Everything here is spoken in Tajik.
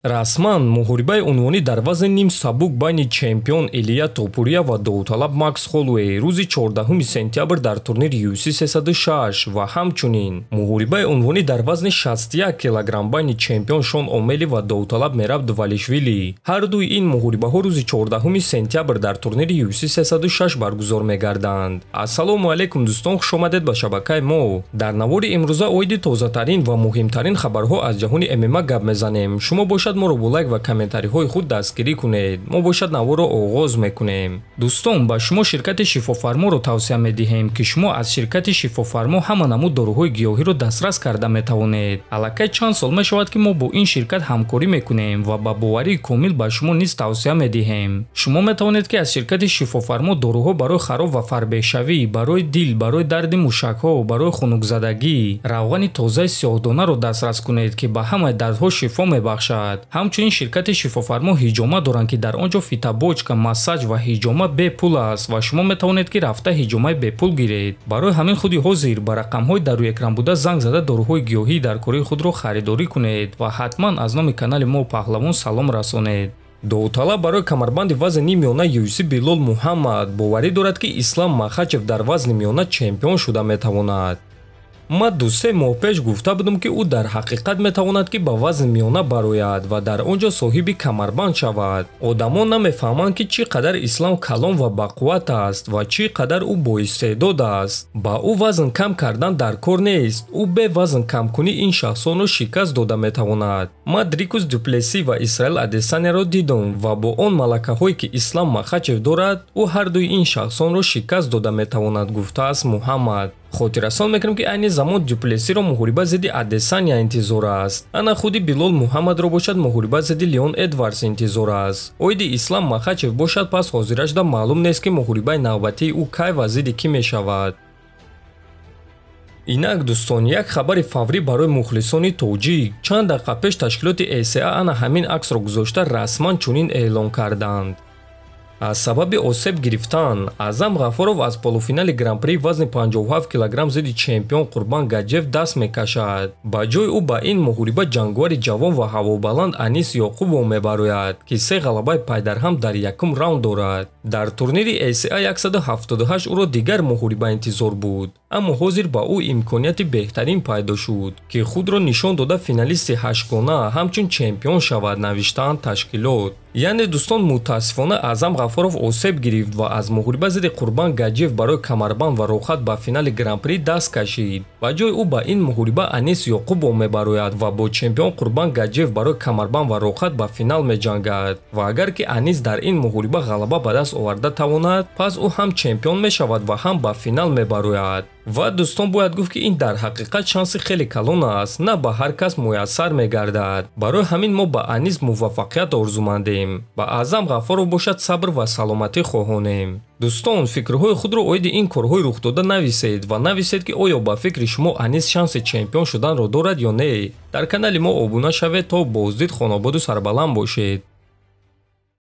Расман муҳорибаи унвонӣ дар вазни ним сабук байни чемпион Илия Топурия ва довталаб Макс Холлоуэй рӯзи 14 сентябр дар турнири UFC 306 ва ҳамчунин муҳорибаи унвонӣ дар вазни 61 килограмм байни чемпион Шон Омели ва довталаб Мераб Двалишвили. Ҳар дуи ин муҳорибаҳо рӯзи 14 сентябр дар турнири UFC 306 баргузор мегарданд. Ассалому алайкум, дӯстон, хушомадед ба шабакаи мо. Дар навори имрӯза оиди тозатарин ва муҳимтарин хабарҳо аз ҷаҳони ММА гап мезанем. Шумо бошад моро бо лайк ва комментариҳои худ дастгирӣ кунед. Мо бошад наворро оғоз мекунем. Дӯстон, ба шумо ширкати Шифофарморо тавсия медиҳем, ки шумо аз ширкати Шифофармо ҳама намуд доруҳои гиёҳиро дастрас карда метавонед. Аллакай чанд сол мешавад, ки мо бо ин ширкат ҳамкорӣ мекунем ва ба боварии комил ба шумо низ тавсия медиҳем. Шумо метавонед, ки аз ширкати Шифофармо доруҳо барои хароб ва фарбеҳшавӣ, барои дил, барои дарди мушакҳо, барои хунукзадагӣ, равғани тозаи сиёҳдонаро дастрас кунед, ки ба ҳамаи дардҳо шифо мебахшад. Ҳамчунин ширкати Шифофармо ҳиҷома доранд, ки дар он ҷо фитобочка, массаж ва ҳиҷома бепул аст ва шумо метавонед, ки рафта ҳиҷомаи бепул гиред. Барои ҳамин худи ҳозир ба рақамҳои дар рӯи экран буда занг зада доруҳои гиёҳии дар кории худро харидорӣ кунед ва ҳатман аз номи канали мо Паҳлавон салом расонед. Довталаб барои камарбанди вазни ним миёна UFC Билол Муҳаммад боварӣ дорад, ки Ислам Махачев дар вазни миёна чемпион шуда метавонад. Ман 2-3 моҳ пеш гуфта будам, ки ӯ дар ҳақиқат метавонад, ки ба вазни миёна барояд ва дар он ҷо соҳиби камарбанд шавад. Одамон намефаҳманд, ки чӣ қадар Ислам калон ва бақувват аст ва чӣ қадар ӯ боистеъдод аст. Ба ӯ вазн кам кардан дар кор нест. Ӯ бе вазн камкунӣ ин шахсонро шикаст дода метавонад. Ман Дрикус Дюплеси ва Исраил Адесанияро дидам ва бо он малакаҳое, ки Ислам Махачев дорад, ӯ ҳар дуи ин шахсонро шикаст дода метавонад, гуфтааст Муҳаммад. Хотиррасон мекунем, ки айни замон Дюплесиро муҳориба зидди Адесания интизор аст. Ана худи Билол Муҳаммадро бошад муҳориба зидди Леон Эдвардс интизор аст. Оиди Ислам Махачев бошад, пас ҳозирашда маълум нест, ки муҳорибаи навбатии ӯ кай ва зидди кӣ мешавад. Инак, дӯстон, як хабари фаврӣ барои мухлисони тоҷик. Чанд дақиқа пеш ташкилоти ACA ана ҳамин аксро гузошта расман чунин эълон карданд. Аз сабаби осеб гирифтан Аъзам Ғафуров аз полуфинали гран-при вазни 57 килограмм зидди чемпион Қурбан Гаҷев даст мекашад. Ба ҷои ӯ ба ин муҳориба ҷанговари ҷавон ва ҳавобаланд Анис Ёқубов мебарояд, ки се ғалабаи пайдарҳам дар якум раунд дорад. Дар турнири ACA 178 ӯро дигар муҳориба интизор буд, аммо ҳозир ба ӯ имконияти беҳтарин пайдо шуд, ки худро нишон дода финалисти ҳаштгона ҳамчун чемпион шавад, навиштаанд ташкилот. Яъне, дӯстон, мутаассифона Аъзам Ғафуров осеб гирифт ва аз муҳориба зидди Қурбан Гаҷиев барои камарбанд ва роҳхат ба финали гран-при даст кашид. Ба ҷои ӯ ба ин муҳориба Анис Ёқубов мебарояд ва бо чемпион Қурбан Гаҷиев барои камарбанд ва роҳхат ба финал меҷангад. Ва агар ки Анис дар ин муҳориба ғалаба ба даст оварда тавонад, пас ӯ ҳам чемпион мешавад ва ҳам ба финал мебарояд. Ва, дӯстон, бояд гуфт, ки ин дар ҳақиқат шанси хеле калон аст, на ба ҳар кас муяссар мегардад. Барои ҳамин мо ба Анис муваффақият орзумандем, ба Аъзам Ғафуров бошад сабр ва саломатӣ хоҳонем. Дӯстон, фикрҳои худро оиди ин корҳои рухдода нависед ва нависед, ки оё ба фикри шумо Анис шанси чемпион шуданро дорад ё не. Дар канали мо обуна шавед, то боздид хонободу сарбаланд бошед.